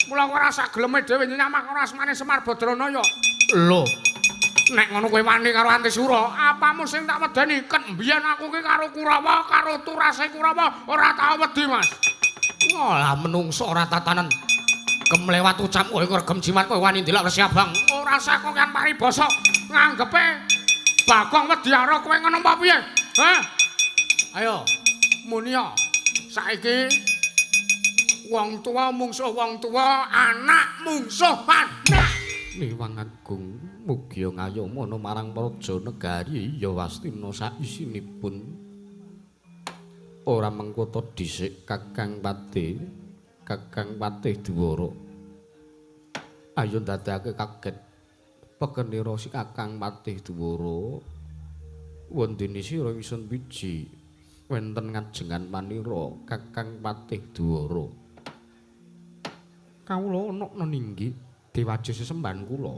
Mula kowe ora sageleme dhewe nyamah karo asmane Semar Badranaya. Lho. Nek ngono kowe wani karo Antasura, apamu sing tak wedeni? Ket mbiyen aku ki karo Kurawa, karo turase Kurawa ora tau wedi, Mas. Walah menungso ora tatanen. Kemlewat ucap kowe regem jimat kowe wani ndelok Resi Abang. Ora usah kok kan paribasa nganggepe Bagong wedi karo kowe ngono apa piye? Hah? Ayo, munia. Saiki wong tuwa mungsuh wong tuwa, anak mungsuh anak. Niwang Agung mugia ngayomana marang praja negari ya Wastina saisinipun. Ora mengkota dhisik Kakang Patih, Kakang Patih Dwara. Ayo ndadekake kaget pekenira si Kakang Patih Dwara. Wondene sira ingsun wiji wonten ngajengan manira Kakang Patih Dwara. Kawula ana ninggi dewaja sesembahan kula.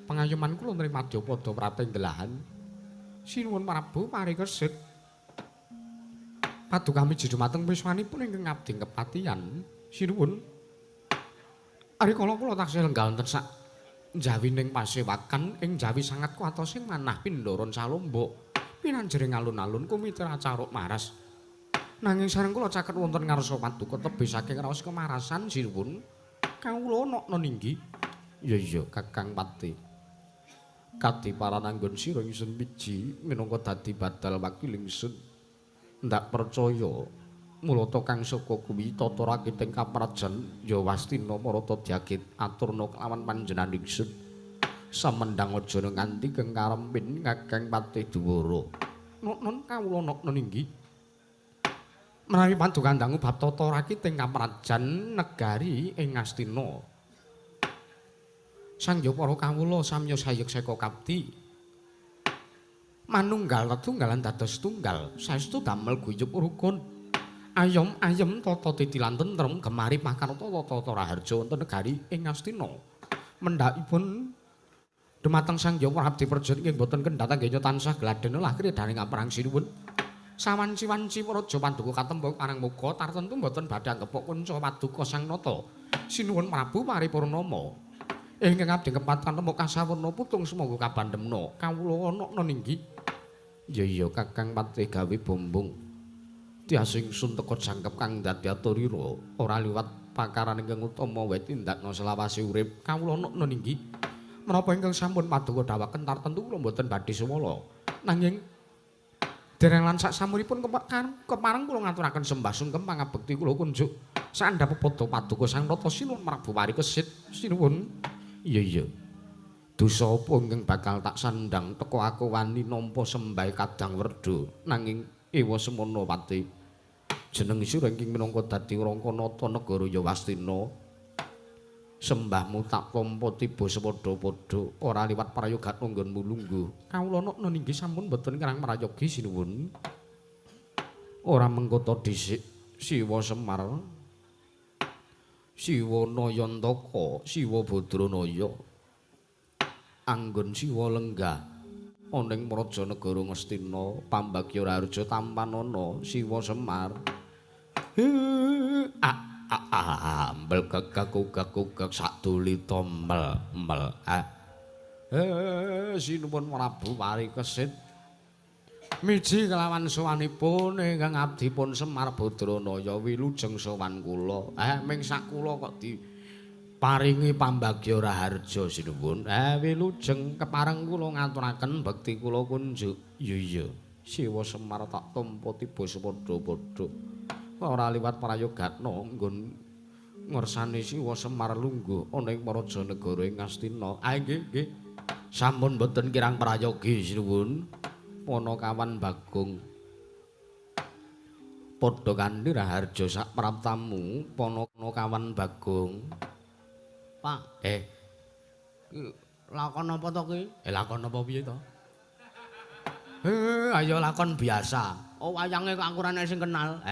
Pangayoman kula nring madyapada pratinggelahan. Sinuwun Prabu parikesit. Paduka miji dumateng wiswanipun ingkang ngabdi kepatihan. Sinuwun. Rikala kula taksih lenggah wonten sak njawining pasewakan ing Jawi sangat kuatosing manah pindharan salombok. Pinanjering alun-alun kumitra caruk maras. Nanging sareng kula caket wonten ngarsa paduka tebih saking raos kemarasan sinuwun. Kawula ana ninggi. Ya iya Kakang Patih. Kadi parananggon sira ingsun wiji minangka dadi badal wakil ingsun. Ndak percaya mulata kang saka kuwi tata rakiting kaprajan ya Wastina marata dyagit aturna kelawan panjenengan ingsun. Samendang aja nganti kengkarempin Kakang Patih Dwara. Noknon kawula noknon ninggi. Menawi paduka dangu bab tata rakiting kaprajan negari ing Ngastina. Sangya para kawula samya sayek seka kapti. Manunggal tetunggalan dados tunggal, saestu damel guyub rukun. Ayom ayem tata titi lan tentrem gemari pakarta tata raharja wonten negari ing Ngastina. Mendhakipun dumateng Sang Hyang Abdi Praja ingkang boten kendhat anggenya tansah gladhen lah kredaning aprang sinuwun. Sawanci-wanci praja paduka katempa parang muka tartentu boten badhe anggepok kunca paduka Sang Nata. Sinuwun Prabu paripurnama. Ingkang abdi kepat kanemu kasawurna putung sumangga kabandemna. Kawula ana ninggi. Ya iya Kakang Patih gawe bombong. Tias ingsun teka jangkep kang dadi aturira ora liwat pakaran ingkang utama wae tindakna selawase urip. Kawula ana ninggi. Menapa ingkang sampun paduka dawaken tartentu kula mboten badhe suwala. Nanging dereng lan sak samunipun kepareng kula ngaturaken sembah sungkem pangabekti kula kunjuk saandhap pepada paduka Sang Nata sinuwun Prabu Parikesit. Sinuwun. Iya iya. Dosa apa ingkang bakal tak sandhang teka aku wani nampa sembahe kadang werda nanging ewa semana pati. Jeneng sira ingkang minangka dadi rangka nata negara ya Wastina. Sembahmu tak tampa tiba sepadha-padha ora liwat prayoga nggonmu lungguh. Kawula nokna ninggi sampun boten kirang prayogi sinuwun. Ora mengkota dhisik Siwa Semar. Siwa Nayantaka, Siwa Badranaya. Anggon Siwa lenggah ana ing praja negara Ngastina, pambagya raharja tampanana Siwa Semar. Ambel gegek sadulita mel mel. Sinuwun Prabu Parikesit. Miji kelawan sowanipun ingkang abdipun Semar Badranaya wilujeng sowan kula. Ming sak kula kok diparingi pambagya raharja sinuwun. Wilujeng kepareng kula ngaturaken bekti kula kunjuk. Iya iya. Siwa Semar tak tampa tiba sepadha-padha. Ora liwat prayogatna nggon ngersani Siwa Semar lungguh ana ing praja negara ing Ngastina. Nggih nggih. Sampun boten kirang prayogi sinuwun. Panakawan Bagong. Padha kanthi raharja sak praptamu Panakawan Bagong. Pak, ki lakon apa to ki? Lakon apa piye to? Ayo lakon biasa. Oh, wayange kok aku ora nek sing kenal.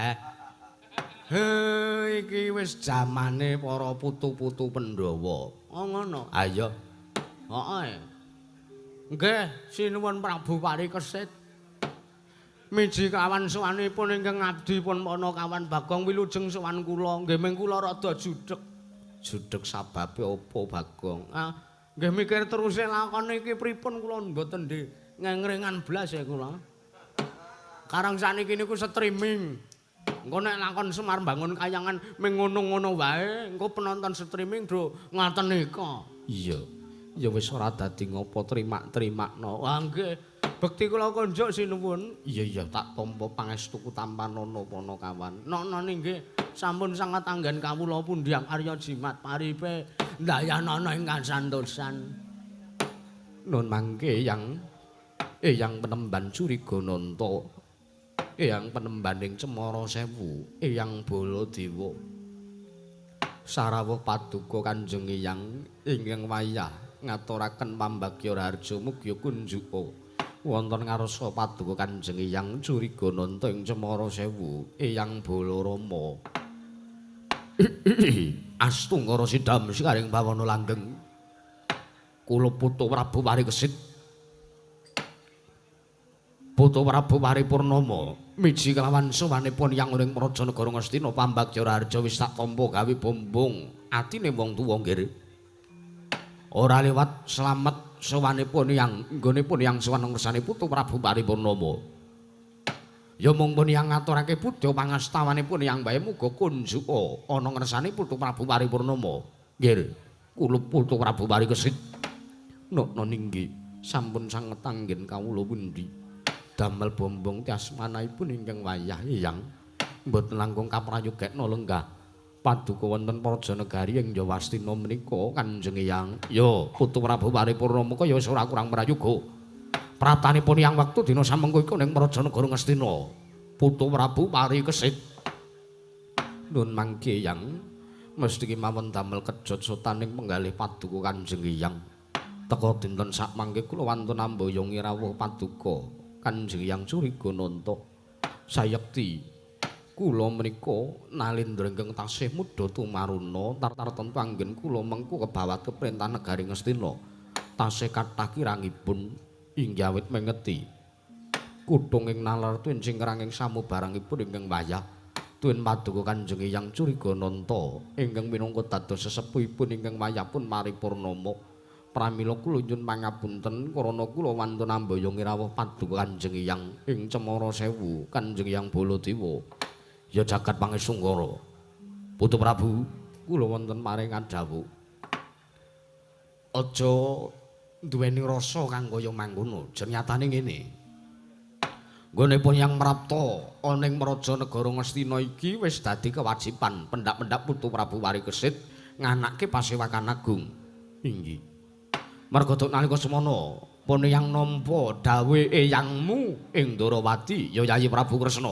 Iki wis jamane para putu-putu Pandhawa. Oh ngono. Ayo. Heeh. Nggih, sinuwun Prabu Parikesit. Miji kawan sowanipun ingkang abdi pun Panakawan Bagong wilujeng sowan kula. Nggih ming kula rada judheg. Judeg sababe apa, Bagong? Ah, nggih mikir terus lakon iki pripun kula mboten di ngengrengan blas ya kula. Karang sakniki niku streaming. Engko nek lakon Semar Bangun Kayangan ming ngono-ngono wae, engko penonton streaming do ngaten nika. Iya. Ya wis ora dadi ngopo, trimak-trimakno. Wah nggih. Bekti kula konjuk sinuwun. Iya iya tak tampa pangestuku tampanana Panakawan. Nokno nggih sampun sanget anggen kawula pundhang Arya Jimat paripe ndayanana ing kasantosan. Nun mangke yang Eyang penemban curiga nanta. Eyang penembaning Cemara Sewu, Eyang Baladewa. Sarawuh paduka Kanjeng Eyang ingkang wayah ngaturaken pambagya raharja mugi kunjuka wonten ngarsa paduka Kanjeng Eyang curiga nanta ing Cemara Sewu, Eyang Balarama. Astungkara sidam sikaring bawana langgeng. Kula putu Prabu Parikesit. Putu Prabu Paripurnama miji kelawan sowanipun yang ing Praja Negara Ngastina pambagya raharja wis tak tampa gawe bombong atine wong tuwa nggih. Ora lewat slamet sowanipun yang nggonipun yang sowan ngersane Putu Prabu Paripurnama. Ya mung pun yang ngaturake budya pangastawanipun yang bae muga kunjuka ana ngersane Putu Prabu Paripurnama. Nggih, kula Putu Prabu Parikesit. Nokno ninggi sampun sanget anggen kawula pundi. Damel bombong tiasmanaipun ingkang wayah Eyang mboten langkung kaprayogekna lenggah paduka wonten Praja Negari ing Yawastina menika Kanjeng Eyang. Ya Putu Prabu Paripurnama kaya wis ora kurang prayoga. Pratanipun yang wektu dina samengko iku ning Praja Negara Ngastina. Putu Prabu Parikesit. Nun mangke Eyang mesti kemawon damel kejot sotaning penggalih paduka Kanjeng Eyang. Teka dinten sakmangke kula wantun amboyongi rawuh paduka Kanjeng Eyang curiga nanta. Sayekti kula menika nalindra ingkang tasih mudha tumaruna tartemtu anggen kula mengku kebawat keperintah negari Ngastina. Tasih kathah kirangipun inggih awit mengeti. Kutung ing nalar tuwin sing keranging samubarangipun ingkang wayah tuwin paduka Kanjeng Eyang curiga nanta ingkang minangka dados sesepuhipun ingkang wayah pun Paripurnama. Pramila kula nyuwun pangapunten karana kula wantun amboyongi rawuh paduka Kanjeng Eyang ing Cemara Sewu, Kanjeng Eyang Baladewa. Ya jagat pangesunggara. Putu Prabu, kula wonten paring dawuh. Aja duweni rasa kang kaya mangkono, nyatane ngene. Nggonipun yang mrapta ana ing Praja Negara Ngastina iki wis dadi kewajiban pendak-pendak Putu Prabu Parikesit nganake pasewakan agung. Inggih. Merga nalika semana pun yang nampa dawuhe eyangmu ing Ndorowati ya Yayi Prabu Kresna.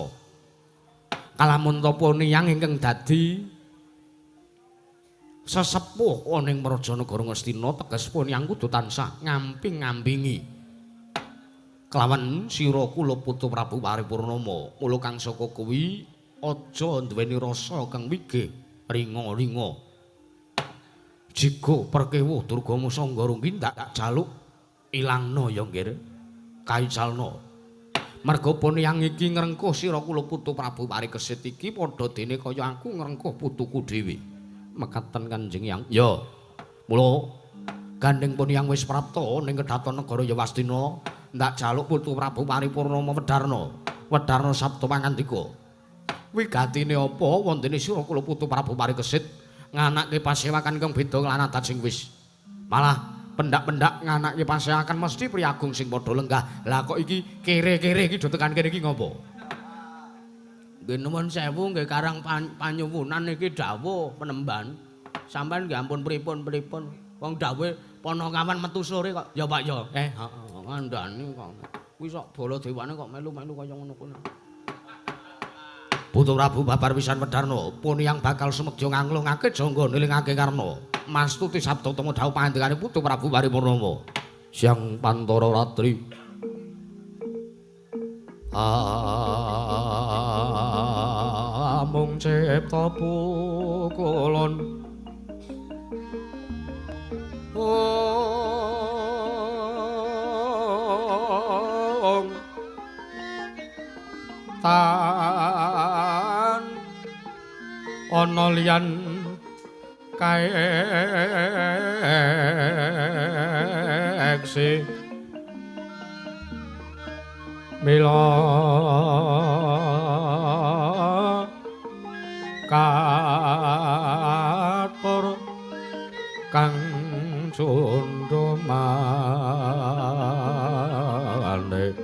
Kalamun tapa niyang ingkang dadi sesepuh ana ing Praja Negara Ngastina teges pun yang kudu tansah ngamping-ngampingi. Kelawan sira kula Putu Prabu Paripurnama, mula kang saka kuwi aja duweni rasa kang wigih ringa-ringa. Jigo perkewuh Durga Musangga rungki ndak jaluk ilangno ya nggih kaicalno. Merga pun yang iki ngrengkuh sira kula Putu Prabu Parikesit iki padha dene kaya aku ngrengkuh putuku dhewe. Mekaten Kanjeng Yang. Ya. Mula gandeng pun yang wis prapta ning kedaton negara Yawastina ndak jaluk Putu Prabu Paripurnama wedarna. Wedarna sabda pangandika. Wigatine apa wontene sira kula Putu Prabu Parikesit nganake pasewakan kang beda lan adat sing wis. Malah pendak-pendak nganake pasewakan mesti priyagung sing padha lenggah. Lah kok iki kere-kere iki do tekan kene iki ngopo? Nggih nuwun sewu nggih karang panyuwunan iki dawuh penemban. Sampeyan nggih ampun pripun-pripun. Wong dawuhe Panakawan metu sore kok. Ya Pak ya. Heeh, ngandani kok. Kuwi sok Baladewane kok melu-melu kaya ngono kuwi. Putu Prabu babar pisan wedarna pun yang bakal sumedya nganglungake jangga nilingake karna mastuti sabda tama dawuh pangandikane Putu Prabu Paripurnama. Siang pantara ratri amung cipta pukulon ong tan ana liyan Kaeksi mila katur kang cundha manik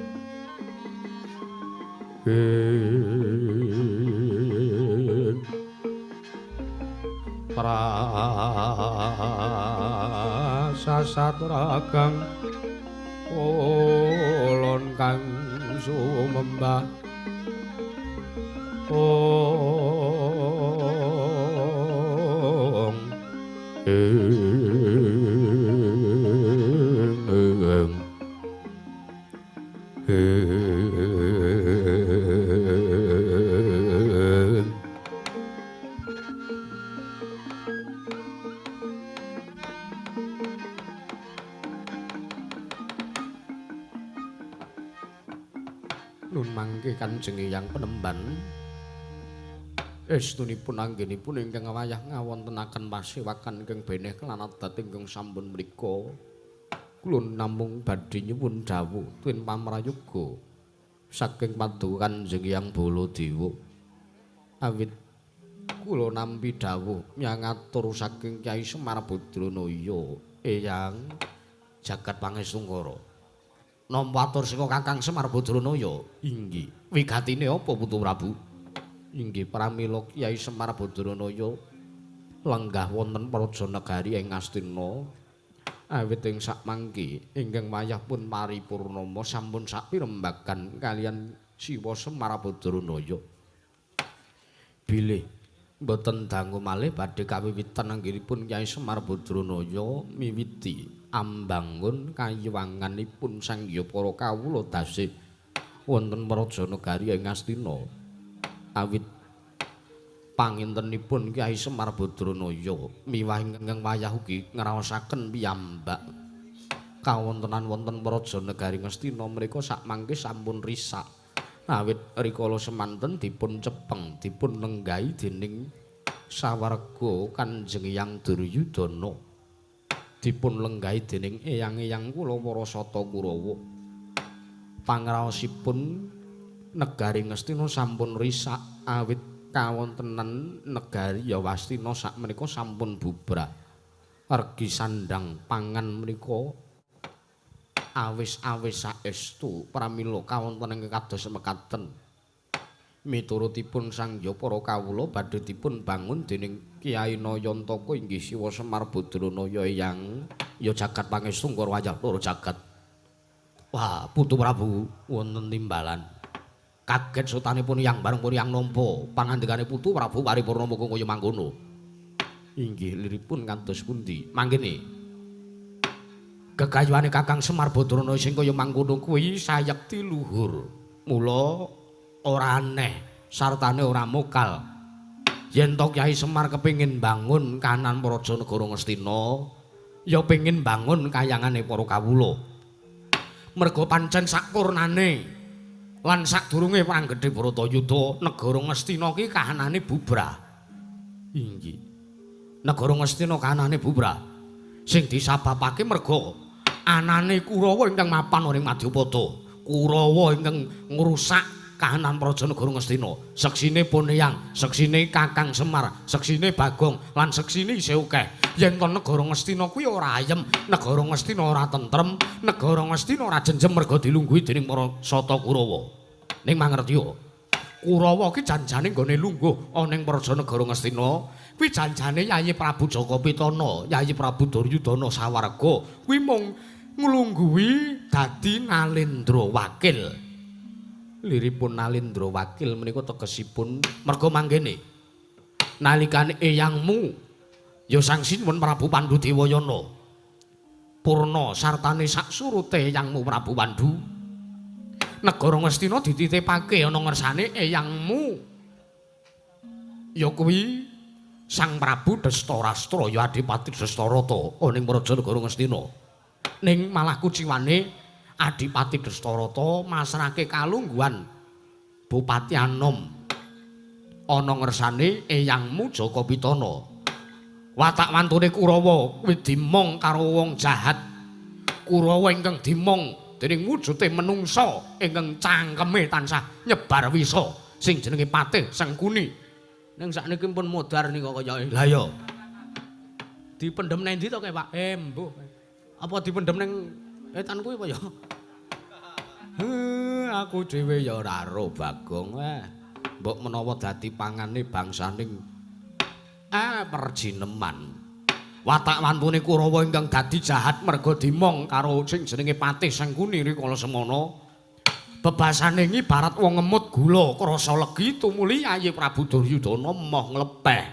prasasatragang ulun kang sumembah ong ing nun mangke Kanjeng Hyang Penemban estunipun anggenipun ingkang wayah ngawontenaken pasewakan ingkang beneh kelan adat ingkang sampun mriku. Kula namung badhe nyuwun dawuh twin pamrayoga saking paduka Kanjeng Hyang Baladewa. Awit kula nampi dawuh nyangatur saking Kyai Semar Badranaya Eyang jagat pangestungkara. Nampa atur saka Kakang Semar Badranaya. Inggih. Wigatine apa Putu Prabu? Inggih pramila Kyai Semar Badranaya lenggah wonten praja negari ing Ngastina. Awit ing sakmangke ingkang wayah pun paripurnama sampun sapirembagan kaliyan Siwa Semar Badranaya. Bilih mboten dangu malih badhe kawiwitan anggenipun Kyai Semar Badranaya miwiti ambangun kayiwanganipun Sang Hyang para kawula dasih wonten praja negari ing Ngastina. Awit pangintenipun Kyai Semar Badranaya miwah ingkang wayah ugi ngraosaken piyambak kawontenan wonten praja negari Ngastina mriku sakmangke sampun risak. Awit rikala semanten dipun cepeng dipun lenggahi dening sawarga Kanjeng Hyang Duryudana, dipun lenggahi dening eyang-eyang kula para Sata Kurawa. Pangraosipun negari Ngastina sampun risak awit kawontenan negari Yawastina sakmenika sampun bubrah. Regi sandang pangan menika awis-awis saestu pramila kawontenan ingkang kados mekaten. Miturutipun Sang Hyang para kawula badhe dipun bangun dening Kyai Nayantaka inggih Siwa Semar Badranaya Eyang ya jagat pangestungkara wayah loro jagat. Wah, Putu Prabu wonten timbalan. Kaget sotanipun Hyang bareng pun Hyang nampa pangandikane Putu Prabu paripurna mung kaya mangkono. Inggih liripun kados pundi? Mangkene. Gegayuhane Kakang Semar Badranaya sing kaya mangkono kuwi sayekti luhur. Mula ora aneh sartane ora mokal. Yen to Kyai Semar kepengin bangun kanan praja negara Ngastina, ya pengin bangun kayangane para kawula. Merga pancen sakpurnane lan sadurunge Perang Gedhe Bharatayuda negara Ngastina ki kahanane bubrah. Inggih. Negara Ngastina kahanane bubrah. Sing disababake merga anane Kurawa ingkang mapan ing Madyapada. Kurawa ingkang ngrusak kahanan praja negara Ngastina. Seksine pun Eyang, seksine Kakang Semar, seksine Bagong, lan seksine isih akeh. Yen to negara Ngastina kuwi ora ayem, negara Ngastina ora tentrem, negara Ngastina ora jenjem merga dilungguhi dening para Sata Kurawa. Ning mangertiya, Kurawa ki janjane nggone lungguh ana ing praja negara Ngastina. Kuwi janjane Yayi Prabu Jaka Pitana, Yayi Prabu Duryudana sawarga kuwi mung nglungguhi dadi Nalendra Wakil. Liripun Nalendra Wakil menika tegesipun merga mangkene. Nalikane eyangmu ya Sang Sinuwun Prabu Pandu Dewayana purna sartane sak surute eyangmu Prabu Pandu, negara Ngastina dititipake ana ngersane eyangmu ya kuwi Sang Prabu Destarastra ya Adipati Destarata ana ing praja negara Ngastina. Ning malah kuciwane Adipati Destarata masrahke kalungguhan Bupati Anom ana ngersane eyangmu Jaka Pitana. Watak wantune Kurawa kuwi dimong karo wong jahat. Kurawa ingkang dimong dening wujude menungsa ingkang cangkeme tansah nyebar wisa sing jenenge Patih Sengkuni. Ning sakniki pun modar nika kayake. Lah iya. Dipendhem nang ndi to kae, Pak? Mbuh. Apa dipendhem ning etan kuwi apa ya? Aku dhewe ya ora ro Bagong. Mbok menawa dadi pangane bangsaning perjineman. Watak wantune Kurawa ingkang dadi jahat merga dimong karo sing jenenge Patih Sengkuni rikala semana. Bebasane ngibarat wong ngemut gula krasa legi tumuli Yayi Prabu Duryudana moh nglepeh.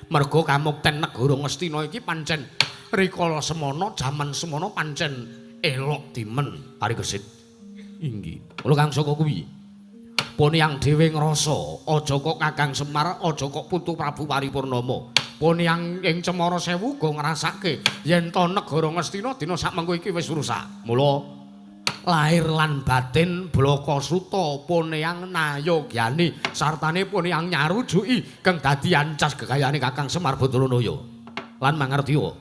Merga kamukten negara Ngastina iki pancen rikala semana jaman semana pancen elok dimen Parikesit. Inggih. Kula kang saka kuwi. Poniyang dhewe ngrasa aja kok Kakang Semar, aja kok Putu Prabu Paripurnama. Poniyang ing Cemara Sewu uga ngrasake yen to negara Ngastina dina sakmengko iki wis rusak. Mula lahir lan batin Blaka Suta Poniyang nayogyani sartane Poniyang nyarujuki kang dadi ancas gegayane Kakang Semar Badranaya. Lan mangertiya,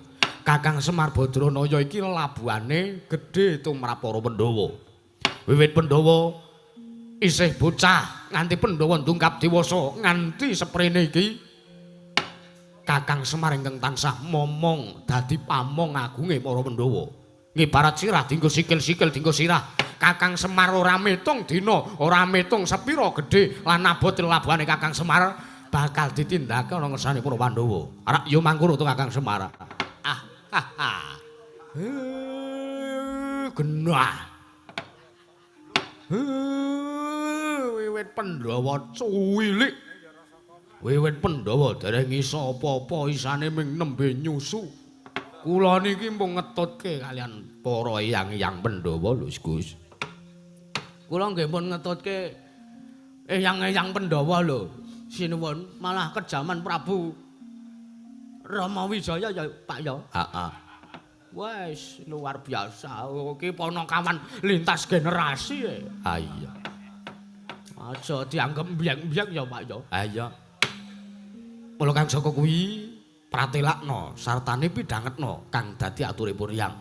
Kakang Semar Badranaya iki labuhane gedhe tumrap para Pandhawa. Wiwit Pandhawa isih bocah nganti Pandhawa ndungkap dewasa nganti seprene iki Kakang Semar ingkang tansah momong dadi pamong agunge para Pandhawa. Ngibarat sirah dienggo sikil-sikil dienggo sirah. Kakang Semar ora metung dina, ora metung sepira gedhe lan abot labuhane Kakang Semar bakal ditindakake ana ngersane para Pandhawa. Arak yo mangkono to Kakang Semar. Ah ha ha. Genah. Wiwit Pandhawa cuwilik. Wiwit Pandhawa dereng iso apa-apa isane ming nembe nyusu. Kula niki mung ngetutke kalian para eyang-eyang Pandhawa lho, Gus. Kula nggih pun ngetutke eyang-eyang Pandhawa lho. Sinuwun malah kejaman Prabu Rama Wijaya ya, Pak ya. Heeh. Wes luar biasa. Iki panakawan lintas generasi. Ha iya. Aja dianggep mbyek-mbyek ya, Pak ya. Ha iya. Mula kang saka kuwi pratelakna sartane pidhangetna kang dadi ature Poniyang.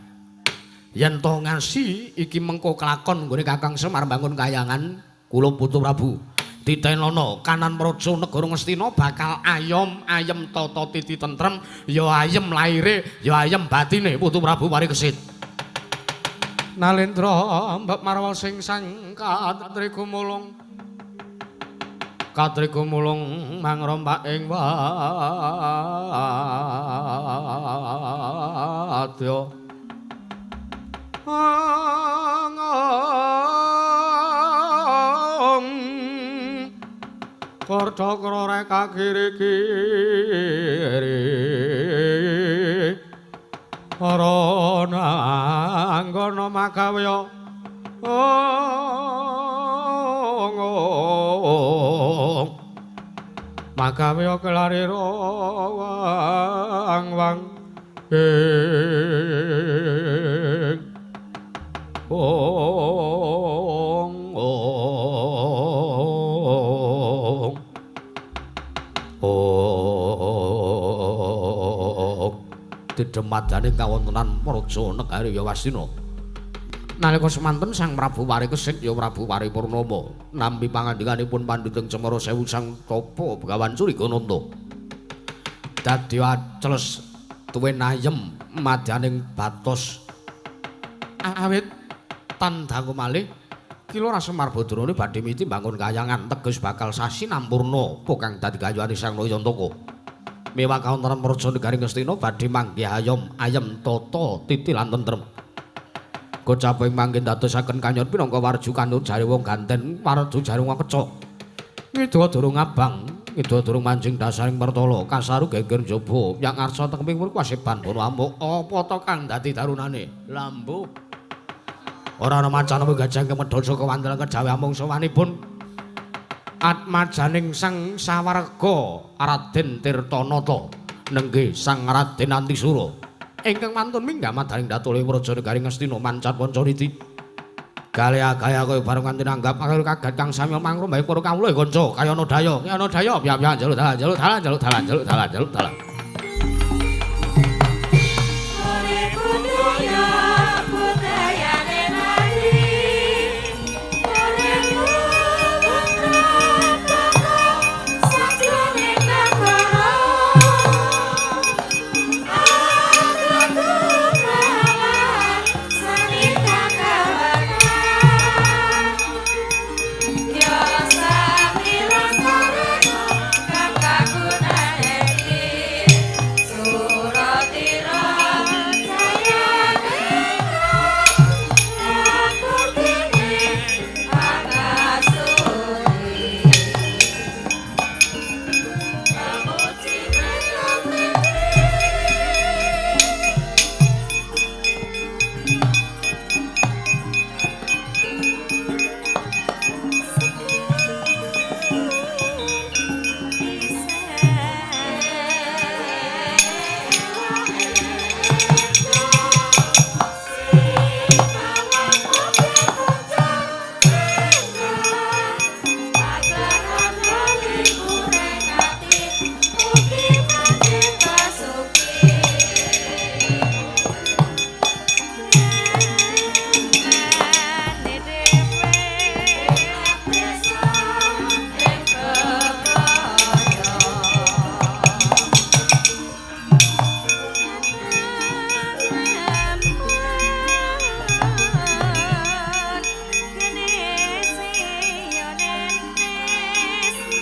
Yen to ngasi iki mengko kelakon nggone Kakang Semar mbangun kayangan kula Putu Prabu. Titenana kanan praja negara Ngastina bakal ayom ayem tata titi tentrem ya ayem laire ya ayem batine Putu Prabu Parikesit. Nalendra mbak marwa sing sang katri gumulung katri gumulung mangrompak ing wadya. Kordha reka kiri-kiri para nanggana magawya magawya kelarira wang wang ing ong ong ong didemadane kawontenan praja negari Yawastina. Nalika semanten Sang Prabu Parikesit ya Prabu Paripurnama nampi pangandikanipun pandhiteng Cemara Sewu Sang Tapa Begawan Surigananta. Dadi aceles tuwin ayem madyaning batos awit tan dangu malih Ki Lurah Semar Badrane badhe miti mbangun kayangan teges bakal sasinampurna apa kang dadi gayuhane Sang Nayantaka. Miwah kawontenan praja negari Ngastina badhe manggih ayom ayem tata titi lan tentrem. Gocap ing mangke ndadosaken kanyon pinangka warju kanut jare wong ganten warju jare wong kecok. Ngidha durung abang, ngidha durung manjing dasaring pertala kasaru geger njaba yang ngarsa tekeming kuwaseban bono amuk apa to kang dadi darunane? Lambu ora ana macana gajah kemedhot saka wandel kejawi amung sowanipun atmajaning Sang Sawarga Raden Tirtanata nenggih Sang Raden Antisura ingkang wantun minggah madaring datule praja negari Ngastina mancat Pancaniti. Galih-gaya kaya bareng nganti nanggap karo kaget kang sami mangrum bae para kawula kanca kayana daya kayana daya piyak-piyak njaluk dalan njaluk dalan njaluk dalan njaluk dalan njaluk dalan.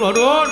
Nuwun.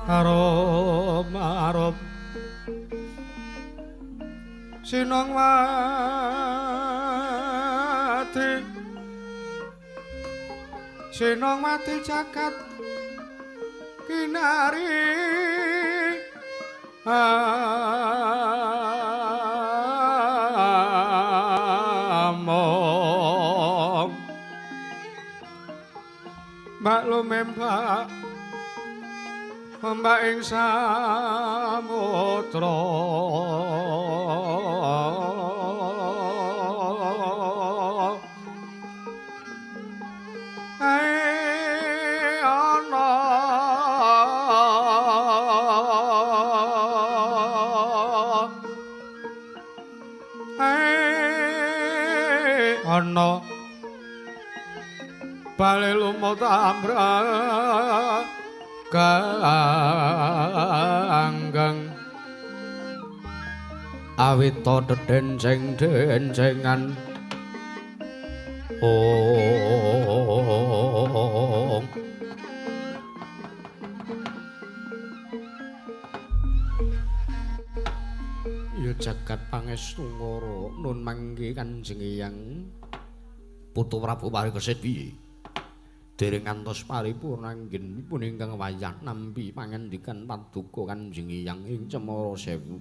Arom arom Sinong mati Sinong mati jagat kinari among Mbak lumembak mbak ing samudra ae ana ae ana bali lumut ambrang ganggang awita dedenceng dencengan ong ya jagat pangestu ngara nun mangke Kanjeng Hyang Putu Prabu Parikesit piye dereng ngantos paripurna anggenipun ingkang wayah nampi pangandikan paduka Kanjeng Hyang ing Cemara Sewu.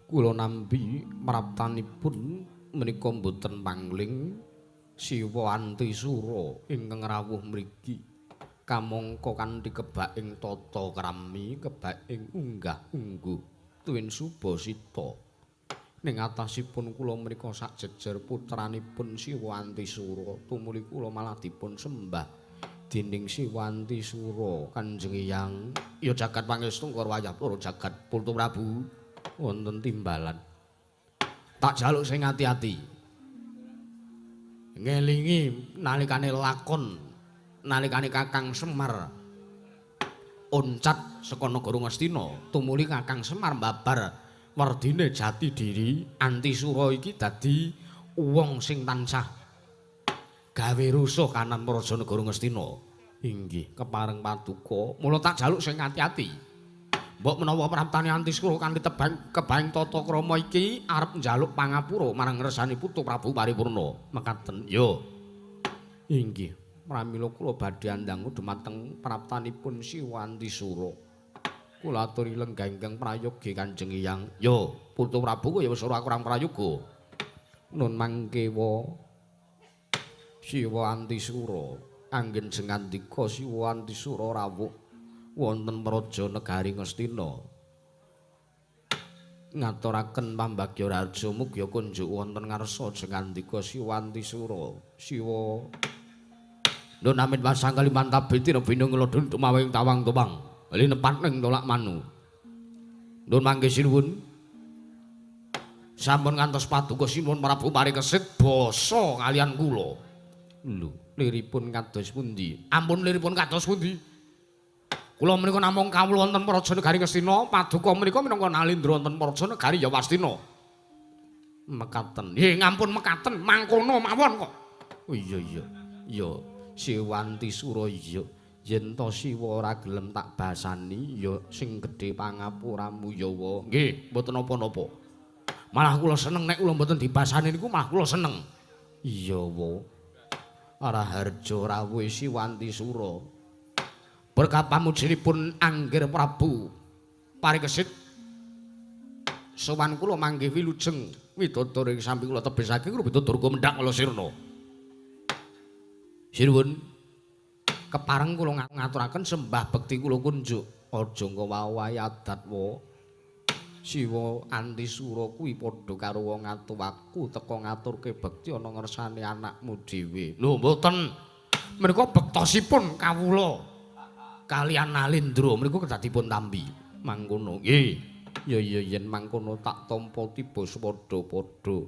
Kula nampi praptanipun menika mboten pangling Siwa Antisura ingkang rawuh mriki kamangka kanthi kebak ing tata krami kebak ing unggah-ungguh tuwin subasita. Ning atasipun kula menika sajejer putranipun Siwa Antisura tumuli kula malah dipun sembah dening Siwa Antisura Kanjeng Hyang. Ya jagat pangestu karo wayah para jagat Putu Prabu wonten timbalan. Tak jaluk sing ati-ati. Ngelingi nalikane lakon nalikane Kakang Semar Oncat saka negara Ngastina tumuli Kakang Semar mbabar werdine jati diri. Antisura iki dadi wong sing tansah gawe rusuh kanan praja negara Ngastina. Inggih, kepareng paduka. Mula tak jaluk sing ati-ati. Mbok menawa praptane Antisura kanthi tebang kebaing tata krama iki arep njaluk pangapura marang ngersani putu Prabu Paripurna. Mekaten. Yo. Inggih, pramila kula badhe andangu dumateng praptanipun Siwa Antisura. Kula aturi lenggah ingkang prayogi Kanjeng Hyang. Yo, putu Prabu ya wis ora kurang prayoga. Nun mangkewa Siwa Antisura, anggen jengandika Siwa Antisura rawuh wonten praja negari Ngastina. Ngaturaken pambagya raja mugi kunjuk wonten ngarsa jengandika Siwa Antisura. Siwa Nun amin pasang kalimantab biti binung lodun tumawing tawang tupang. Linepat ning tolak manu. Nun mangke sinuwun. Sampun ngantos paduka sinuwun Prabu Parikesit basa kalian kula. Lho, liripun kados pundi? Ampun liripun kados pundi? Kula menika namung kawula wonten praja negari Ngastina, paduka menika minangka nalindra wonten praja negari Yawastina. Mekaten. Nggih, ngampun mekaten, mangkono mawon kok. Oh iya iya. Ya, Siwa Antisura iya. Yen to Siwa ora gelem tak basani, ya sing gedhe pangapuramu ya wa. Nggih, mboten napa-napa. Malah kula seneng nek kula mboten dibasani niku malah kula seneng. Iya wa. Raharja rawuh Siwa Antisura. Berkat pamujinipun Anggir Prabu Parikesit sowan kula manggih wilujeng widodari ing samping kula tebisake kula Durga mendhak kula sirna. Sinuwun kepareng kula ngaturaken sembah bekti kula kunjuk. Aja ngowah-owahi adat wa. Siwa Antisura kuwi padha karo wong atuwaku teka ngaturke bekti ana ngersane anakmu dhewe. Lho mboten. Menika bektosipun kawula kalian Nalindra mriku kedah dipun tampi. Mangkono. Nggih. Ya ya yen mangkono tak tampa tiba padha-padha.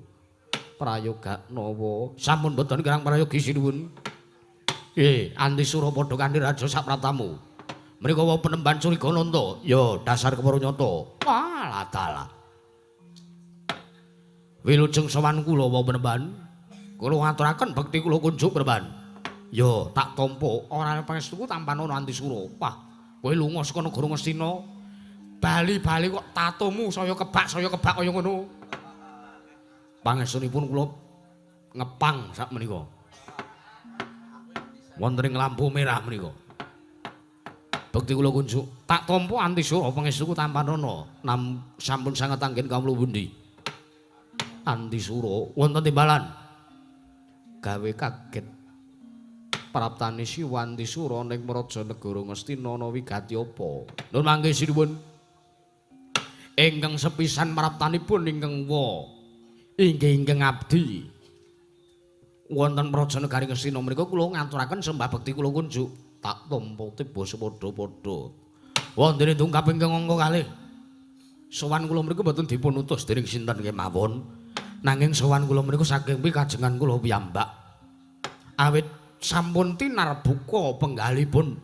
Prayogakna wa. Sampun mboten kirang prayogi sinuwun. Nggih, Antisura padha kanthi raja sapratamu. Mriko wau penemban Curigananta. Ya dasar kepara nyata. Walah dalah. Wilujeng sowan kula wau penemban. Kula ngaturaken bekti kula kunjuk penemban. Ya tak tampa ora pangestuku tampanono Antisura. Wah, kowe lunga saka negara Ngastina. Bali-bali kok tatomu saya kebak kaya ngono. Pangestunipun kula ngepang sak menika. Wonten ing lampu merah menika. Bekti kula kunjuk, tak tampa Antisura pangestuku tampanono. Nam sampun sanget anggen kawula pundi. Antisura wonten timbalan. Gawe kaget. Praptane Siwa Antisura ning praja negara Ngastina ana wigati apa? Nun mangke sinuwun. Ingkang sepisan praptanipun ingkang wa inggih ingkang abdi wonten praja negari Ngastina menika kula ngaturaken sembah bekti kula kunjuk. Tak tampa tiba sepadha-padha. Wonten dungkap ingkang angka kalih. Sowan kula mriku mboten dipun utus dening sinten kemawon. Nanging sowan kula mriku saking pikajengan kula piyambak. Awit sampun tinarbuka penggalipun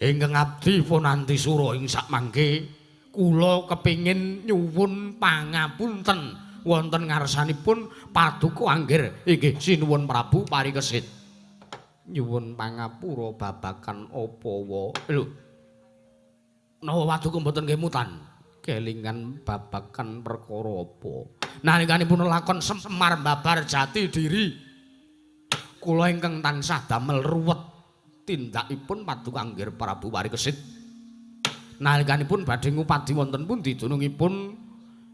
ingkang abdi pun Antisura ing sakmangke kula kepingin nyuwun pangapunten wonten ngarsanipun paduka anggir inggih sinuwun Prabu Parikesit. Nyuwun pangapura babagan apa wa? Lho. Napa paduka mboten kemutan? Kelingan babagan perkara apa? Nalikanipun lakon Semar mbabar jati diri kula ingkang tansah damel ruwet tindakipun paduka anggir Prabu Parikesit. Nalikanipun badhe ngupadi wonten pundi dunungipun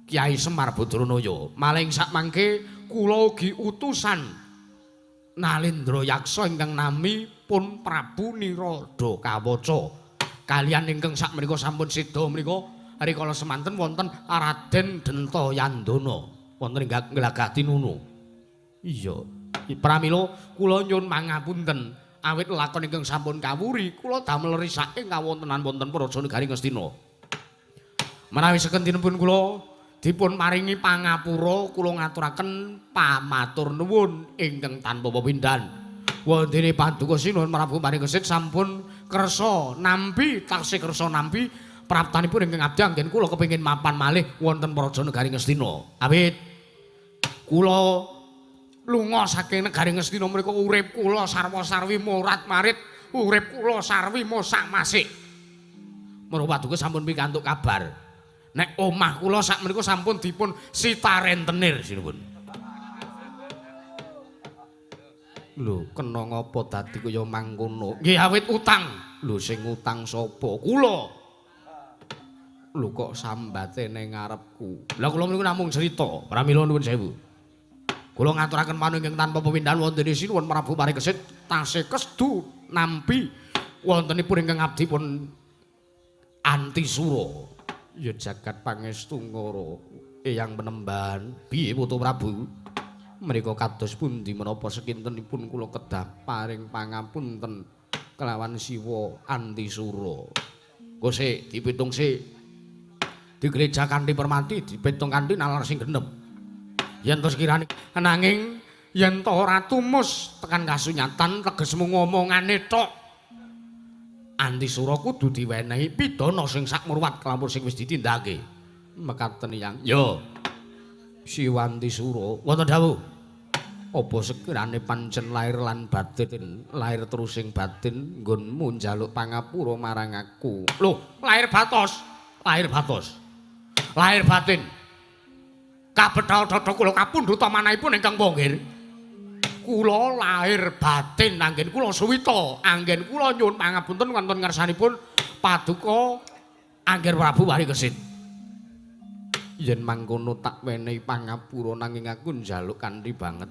Kyai Semar Badranaya. Maling sakmangke kula ugi utusan Nalindra Yaksa ingkang nami pun Prabu Nirodha Kawaca. Kalian ingkang sakmenika sampun seda menika rikala semanten wonten Raden Dentayandana wonten ing Glagah Tinunu. Iya. Pramila kula nyuwun mangapunten awit lakon ingkang sampun kawuri kula damel risake kawontenan wonten praja negari Ngastina. Menawi sekentinipun kula dipun paringi pangapura kula ngaturaken pamatur nuwun ingkang tanpa pepindhan. Wondene paduka sinuwun Prabu Parikesit sampun Kersa nampi taksih kersa nampi praptanipun ingkang abdi anggen kula kepengin mapan malih wonten Praja Negari Ngastina. Awit kula lunga saking negari Ngastina menika urip kula sarwa-sarwi morat-marit, urip kula sarwi mosak-masik. Menawa paduka sampun pikantuk kabar nek omah kula sak menika sampun dipun sita rentenir sinuwun. Lho, kena ngapa dadi kaya mangkono? Nggih awit utang. Lho sing utang sapa? Kula. Lho kok sambate ning ngarepku. Lah kula niku namung crita, pramila nuwun sewu. Kula ngaturaken panuwun ingkang tanpa pepindhan wonten sinuwun Prabu Parikesit tasih kestu nampi wontenipun ingkang abdi pun Antisura. Ya jagat pangestu ngara Eyang Penemban. Piye putu Prabu? Menika kados pundi menapa sekintenipun kula kedah paring pangapunten kelawan Siwa Antisura. Engko sik dipitung sik. Digereja kanthi permati, dipitung kanthi nalar sing genep. Yen to sekirane nanging yen to ora tumus tekan kasunyatan tegesmu ngomongane tok. Antisura kudu diwenehi pidana sing sakmurwat kelampur sing wis ditindakake. Mekaten Yang. Yo. Siwa Antisura, wonten dawuh. Apa sekirane pancen lair lan batin, lair terusing batin nggonmu njaluk pangapura marang aku. Lho, lahir batos, lahir batos. Lahir batin. Kabethal dada kula kapundhut manahipun ingkang ponggir. Kula lahir batin anggen kula suwita, anggen kula nyuwun pangapunten wonten ngarsanipun paduka Angger Prabu Parikesit. Yen mangkono tak wenehi pangapura nanging aku njaluk kanthi banget.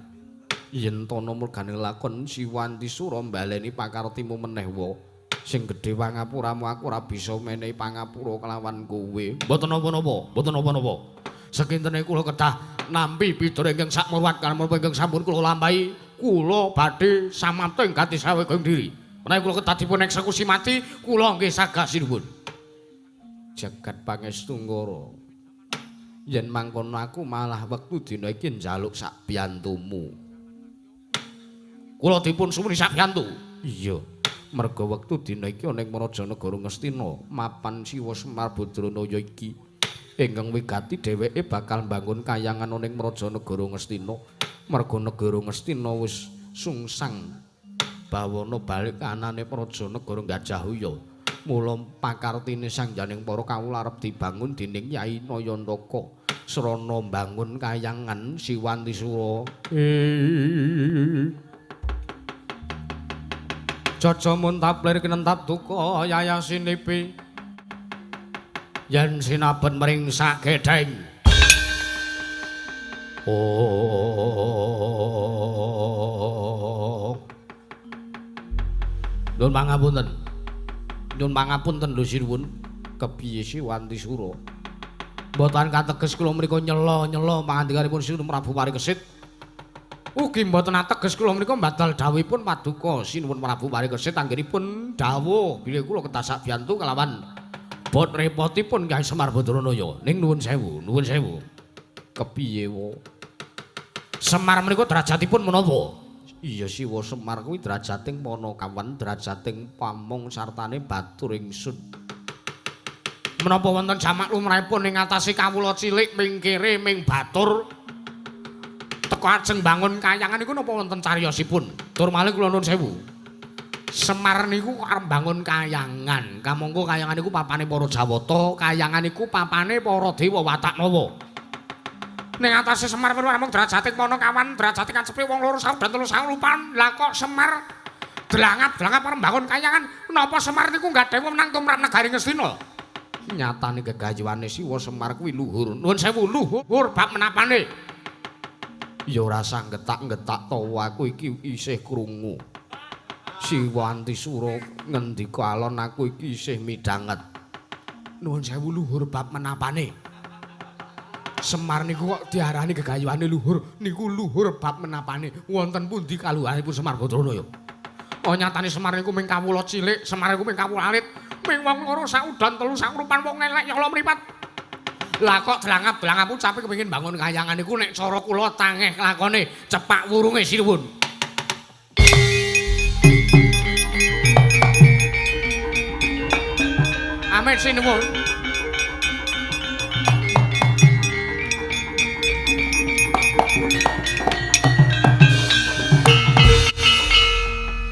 Yen tono mergane lakon Siwa Antisura mbaleni pakartimu meneh wa. Sing gedhe pangapuramu aku ora bisa menehi pangapura kelawan kowe. Mboten napa-napa, mboten napa-napa. Sekintene kula kedah nampi pidana ingkang sakmurwat kalamun ingkang sampun kula lampahi, kula badhe samapta ing gati saweging diri. Menawi kula kedah dipun eksekusi mati, kula nggih sagah sinuwun. Jagat pangestu ngara. Yen mangkono aku malah wektu dina iki njaluk sak biyantumu. Kula dipun suwuni sak biyantu. Iya. Merga wektu dina iki ana ing Praja Negara Ngastina, mapan Siwa Semar Badranaya iki ingkang wigati dheweke bakal mbangun kayangan ana ing Praja Negara Ngastina. Merga negara Ngastina wis sungsang bawana balik anane Praja Negara Gajahaya. Mula pakartine sangjaning para kawula arep dibangun dening Yai Nayantaka srana mbangun kayangan Siwa Antisura. Jaja muntaplir kinentap duka yayasinipi yen sinaben mring sagedheng. Oh. Nuwun pangapunten. Nyuwun pangapunten lho sinuwun, kepiye Siwa Antisura? Mboten kateges kula mriku nyela-nyela pangandikanipun Sinuwun Prabu Parikesit. Ugi mboten ateges kula mriku mbadal dawuhipun paduka Sinuwun Prabu Parikesit anggenipun dawuh bilih kula kedah sabiyantu kelawan bot repotipun Kyai Semar Badranaya. Ning nuwun sewu, nuwun sewu. Kepiye wo? Semar mriku derajatipun menapa? Iya Siwa Semar kuwi derajating Panakawan, derajating pamong sartane batur ingsun. Menapa wonten jamak lumrahipun ing atase kawula cilik ming kere ming batur teka ajeng bangun kayangan niku napa wonten cariyosipun? Tur malih kula nuwun sewu. Semar niku arep bangun kayangan. Kamangka kayangan niku papane para Jawata, kayangan niku papane para dewa Wataknawa. Ning atase Semar perlu namung derajating Panakawan, derajating kacepe wong loro sawu dan telu sawu lupan. Lah kok Semar dlangap-dlangap arep mbangun kayangan? Napa Semar niku nggadhahi wewenang tumrap negari Ngastina? Nyatane gegayuhane Siwa Semar kuwi luhur. Nuwun sewu luhur bab menapane. Ya ora usah getak-getak tawa aku iki isih krungu. Siwa Antisura ngendika alon aku iki isih midhanget. Nuwun sewu luhur bab menapane. Semar niku kok diarani gegayuhane luhur, niku luhur bab menapane. Wonten pundi kaluhuranipun Semar Badranaya? Oh nyatane Semar niku ming kawula cilik, Semar niku ming kawula alit, ming wong loro saudan telu sakrupan wong elek nyala mripat. Lah kok dlangap-dlangap ucape kepengin bangun kayangan niku nek cara kula tangeh lakone cepak wurunge sinuwun. Amit sinuwun.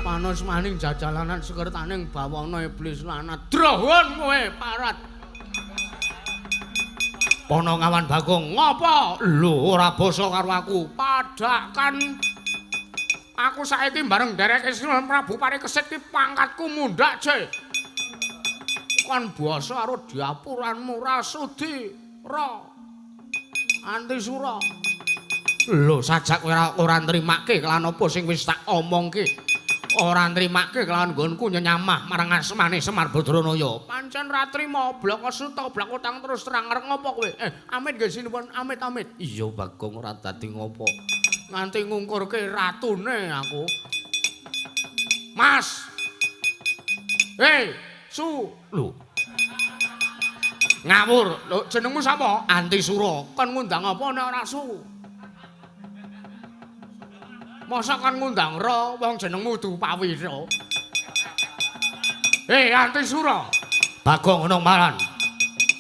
Panos maning jajalanan sekertaning bawana iblis lanat. Drohon kowe parat. Pono ngawan Bagong, ngopo? Lho, ora basa karo aku. Padhakan aku saiki bareng ndereke Sinuwun Prabu Parikesit ki pangkatku mundhak, Ce. Kon basa karo diapuranmu ra sudi, ra. Antisura. Lho, sajak kowe ora nrimake kelan apa sing wis tak omongke. Ora nrimake kelawan nggonku nyenyamah marang asmane Semar Badranaya. Pancen ra trima, bloko suta, bloko utang terus terang arep ngopo kowe? Amit nggih sinuwun, amit amit. Iya Bagong ora dadi ngopo. Nganti ngungkurke ratune aku. Mas. Hei, Su. Lho. Ngawur. Lho, jenengmu sapa? Antisura. Kon ngundang apa nek ora Su? Masa kon ngundang ra wong jenengmu Dupawira. Hei Antisura. Bagong ngono maran.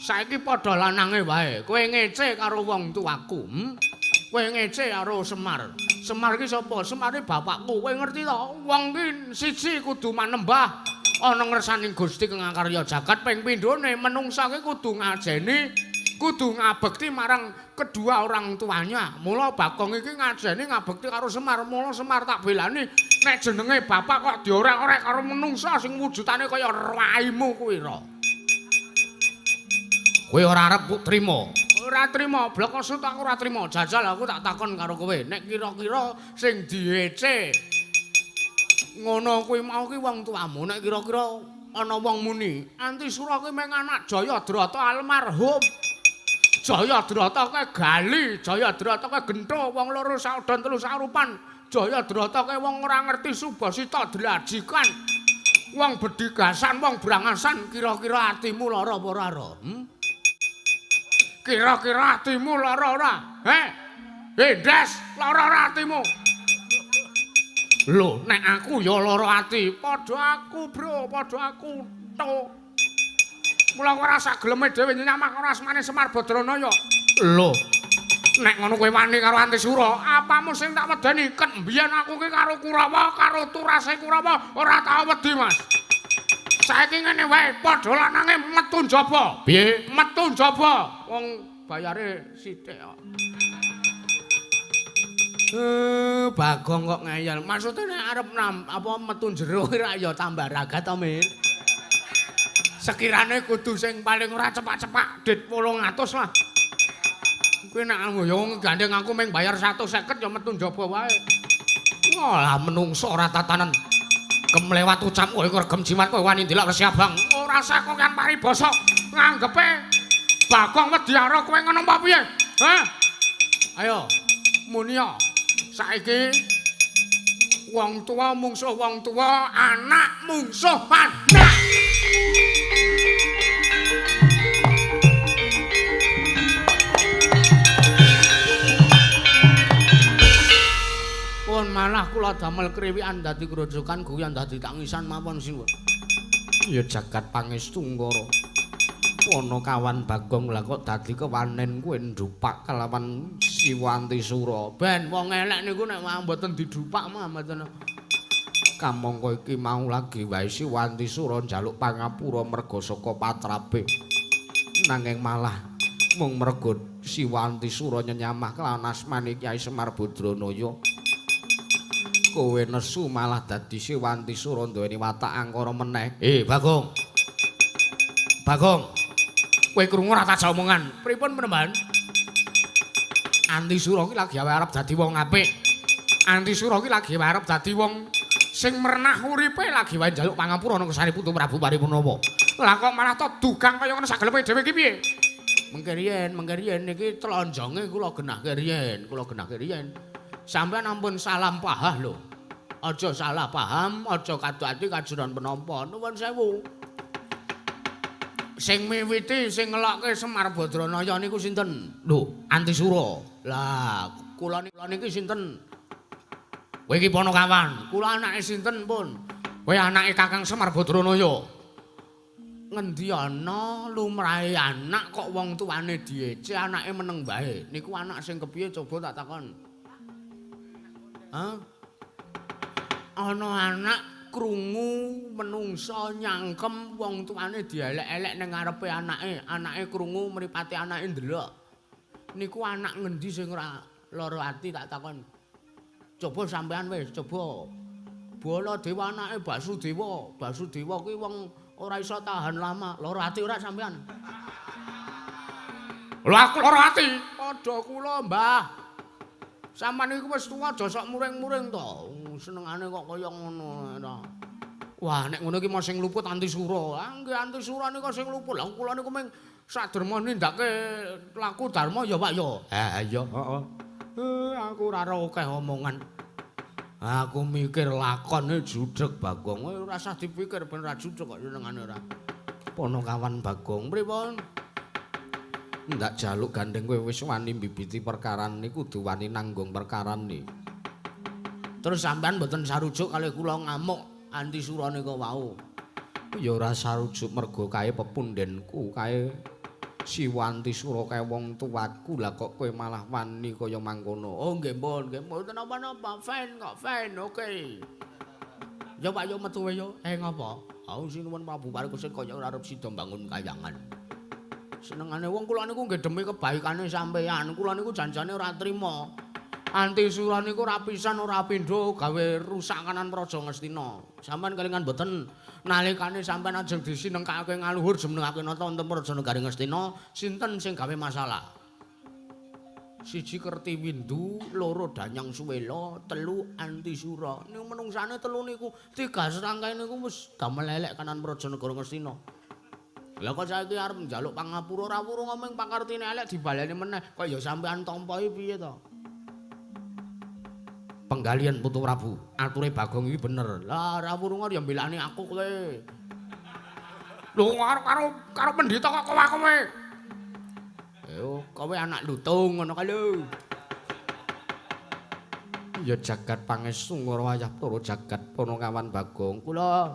Saiki padha lanange wae. Kowe ngece karo wong tuaku, Kowe ngece karo Semar. Semar ki sapa? Semar ki bapakku. Kowe ngerti to? Wong ki siji kudu manembah ana ngersaning Gusti kang akarya jagat, ping pindhone menungsa ki kudu ngajeni, kudu ngabekti marang kedua orang tuanya. Mula Bagong iki ngajeni ngabekti karo Semar. Mula Semar tak belani nek jenenge bapak kok diorek-orek karo menungsa sing wujudane kaya raimu kuwi ra. Kowe ora arep trima. Ora trima, bloko sut aku ora trima. Jajal aku tak takon karo kowe, nek kira-kira sing diece ngono kuwi mau ki wong tuamu, nek kira-kira ana wong muni Antisura kuwi mung anak Jayadrata almarhum. Jayadrata kae gali, Jayadrata kae gentho, wong loro saudon telu sarupan. Jayadrata kae wong ora ngerti subasita dlajikan. Wong bedigasan, wong brangasan, kira-kira atimu lara apa ora, Ra? Kira-kira atimu lara ora? Heh. Ndes, lara ora atimu? Lho, nek aku ya lara ati, padha aku, Bro, padha aku to. Mula ora sageleme dhewe nyamak ora asmane Semar Badranaya. Lho, nek ngono kowe wani karo Antisura, apamu sing tak wedeni? Ket mbiyen aku ki karo Kurawa, karo turase Kurawa ora tau wedi, Mas. Saiki ngene wae, padha lanange metu njaba. Piye? Metu njaba. Wong bayare sithik kok. Bagong kok ngeyel. Maksude nek arep apa metu jero ora ya tambah ragat to, Mir. Sekirane kudu sing paling ora cepak-cepak dit 800 lah. Kuwi nek ya gandeng aku mung bayar 150 ya metu njaba wae. Walah menungso ora tatanen. Kemlewat ucap kowe regem jimat kowe wani ndelok Resi Abang. Ora usah kok kan paribasa nganggepe Bagong wedi karo kowe ngono apa piye? Hah? Ayo munia saiki wong tuwa mungsuh wong tuwa, anak mungsuh anak. Pun malah kula damel kriwikan dadi grojogan guyon dadi tangisan mawon sinuwun. Ya jagat pangestu Ngara. Ana kawan Bagong lah kok dadi kewanen kowe ndhupak kelawan Siwa Antisura. Ben wong elek niku nek mboten didhupak mah mboten. Kamangka iki mau lagi wae Siwa Antisura njaluk pangapura merga saka patrape. Nanging malah mung merga Siwa Antisura nyenyamah kelawan asmane Kyai Semar Badranaya. Kowe nesu malah dadi Siwa Antisura duweni watak angkara meneh. Bagong. Bagong. Kowe krungu ora tak omongan. Pripun Penemban? Antisura ki lagi arep dadi wong apik. Antisura ki lagi arep dadi wong sing merenah uripe, lagi wae njaluk pangapura nang kersane Putu Prabu Paripunama. Lah kok malah to dugang kaya ngono sagelepe dhewe iki piye? Mengke riyen niki tlonjonge kula genahke riyen, kula genahke riyen. Sampeyan ampun salah paham lho. Aja salah paham, aja kadu ati kajuran penampa. Nuwun sewu. Sing miwiti sing ngelokke Semar Badranaya niku sinten? Lho, Antisura. Lah, kula niki sinten? Kowe iki Ponokawan. Kula anake sinten pun? Kowe anake Kakang Semar Badranaya. Ngendi ana lumrahe anak kok wong tuane diece anake meneng wae. Niku anak sing kepiye coba tak takon. Hah? Ana anak krungu menungsa nyangkem wong tuane dielek-elek ning ngarepe anake, anake krungu mripate anake ndelok. Niku anak ngendi sing ora lara ati tak takon. Coba sampean wis, coba. Baladewa anake Basudewa. Basudewa kuwi wong ora iso tahan lama. Lara ati ora sampean? Lho aku lara ati. Padha kula, Mbah. Sampeyan iku wis tuwa aja sok muring-muring to. Senengane kok kaya ngono ta. Wah, nek ngono iki mau sing luput Antisura. Ah nggih Antisura nika sing luput. Lah kula niku mung saderma nindake laku dharma ya, Pak ya. Ha iya, heeh. Aku ora akeh omongan. Aku mikir lakone judeg Bagong. Ora usah dipikir ben ora judeg kok senengane ora. Ponokawan Bagong pripun? Ndak jaluk gandeng kowe wis wani mbibiti perkarane kudu wani nanggung perkarane. Terus sampean mboten sarujuk kalih kula ngamuk Antisura nika wau. Ya ora sarujuk mergo kae pepundhenku kae Siwa Antisura kae wong tuaku lah kok kowe malah wani kaya mangkono. Oh nggih pun, nggih mboten napa-napa, fine kok, fine, oke. Ya Pak yo metu wae yo. Ngopo? Ah sinuwun Prabu Parikesit kaya ora arep sida mbangun kayangan. Senengane wong kula niku nggih demi kebaikane sampeyan. Kula niku janjane ora trima. Antisura niku ora pisan ora pindho gawe rusak kanan Praja Ngastina. Sampeyan kelingan mboten nalikane sampeyan ajeng disinengkake ngaluhur jumenengake nata wonten Praja Negari Ngastina, sinten sing gawe masalah? Siji Kertiwindu, loro Danyang Suwela, telu Antisura. Niku menungsane telu niku tiga serangkai niku wis damel elek kanan Praja Negara Ngastina. Lah kok saiki arep njaluk pangapura ora wurung ngomong pakartine elek dibaleni meneh. Kok ya sampean tampa piye to? Penggalian Putu Prabu, ature Bagong iki bener. Lah ora wurung ya mbelani aku kowe. Lho karo pendhita kok kowe. Yo kowe anak lutung ngono kae lho. Ya jagat pangestu ngara wayah para jagat Ponokawan Bagong. Kula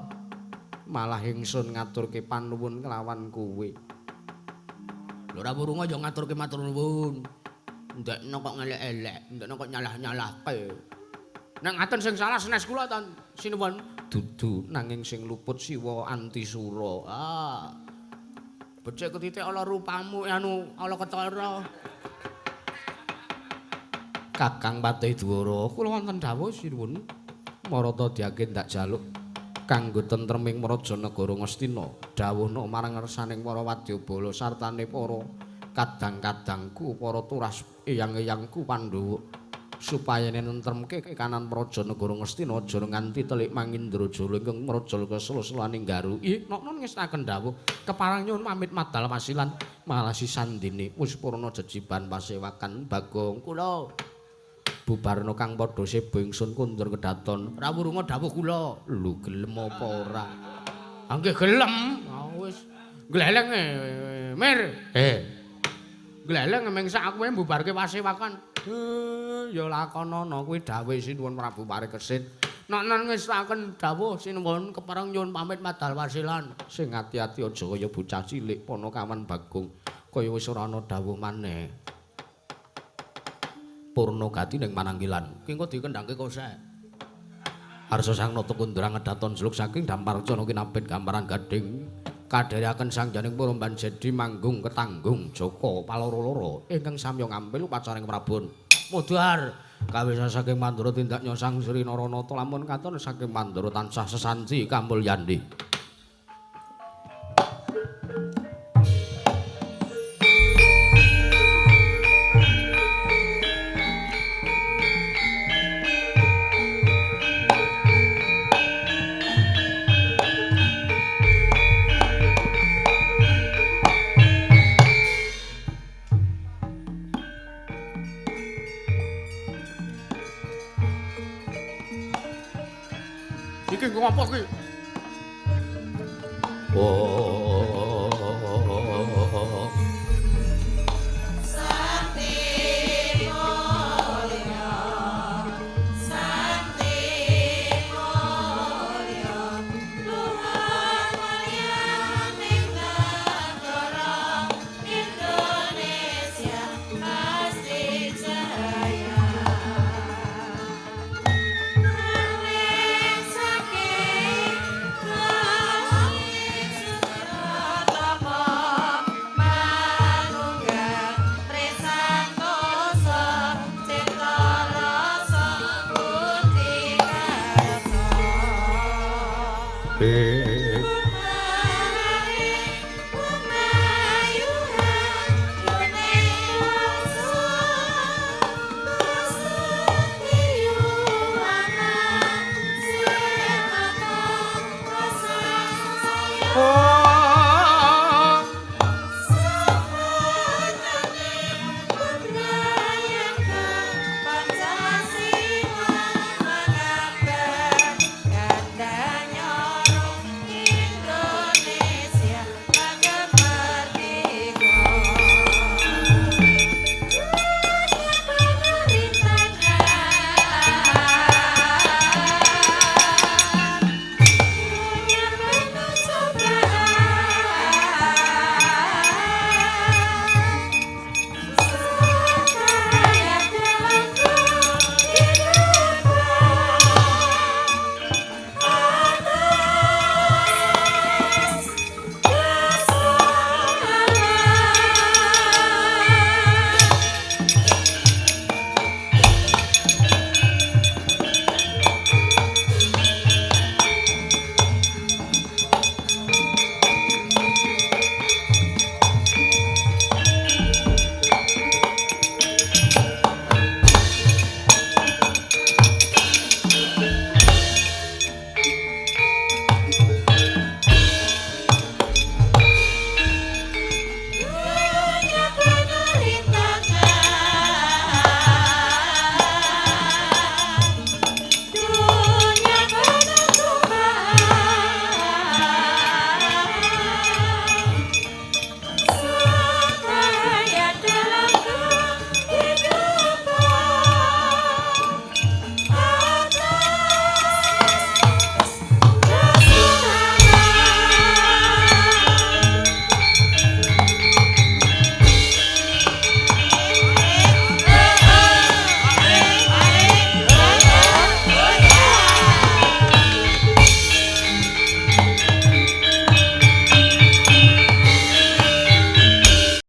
malah ingsun ngaturke panuwun kelawan kowe. Lho ora wurung ya ngaturke matur nuwun. Ndekno kok ngelek-elek, ndekno kok nyalah-nyalahke. Nek ngaten sing salah senes kula ta sinuwun. Dudu nanging sing luput Siwa Antisura. Ah. Becik ketitik ala rupamu anu ala ketara. Kakang Patih Dwara, kula wonten dawuh sinuwun. Marata diake ndak jaluk kanggo tentreming Praja Negara Ngastina. Dawuhna marang ngersaning para wadyabala sartane para kadang-kadangku para turas eyang-eyangku Pandhawa supaya nentremke kanan Praja Negara Ngastina aja nganti telik Mangindrajala ingkang mraja kesel-selaning garu. Ih, noknon ngestaken dawuh keparang nyuwun pamit madal wasilan malasi sandine wis purna jejiban pasewakan Bagong. Kula bubarna kang padha seba ingsun kundur kedaton. Ora wurunga dawuh kula. Lho gelem apa ora? Ha nggih gelem. Ha wis gleleng Mir. Gleleng mengsak aku mbubarke pasewakan. Ya lakonana kuwi dawuh Sinuwun Prabu Parikesit. Nek ngestaken dawuh sinuwun kepareng nyuwun pamit madal wasilan. Sing ati-ati aja kaya bocah cilik Ponokawan Bagong. Kaya wis ora ana dawuh maneh. Purna gati ning Mananggilan. Ki engko dikendhangke kosek. Arsa sang nata kundra ngedaton jeluk saking Damparcana kinapit gamparan gading. Kadherekaken sang janing Puromban Jedi manggung ketanggung Jaka paloro-loro ingkang samya ngampil upacaring Prabon. Mudhar kawisa saking Mandura tindak nyosang Sri Naranata lamun katon saking Mandura tansah sesanti kamulyani. Iki ngopo iki? Oh. Santi mulya, santi mulya, Tuhan mulya ning Eh.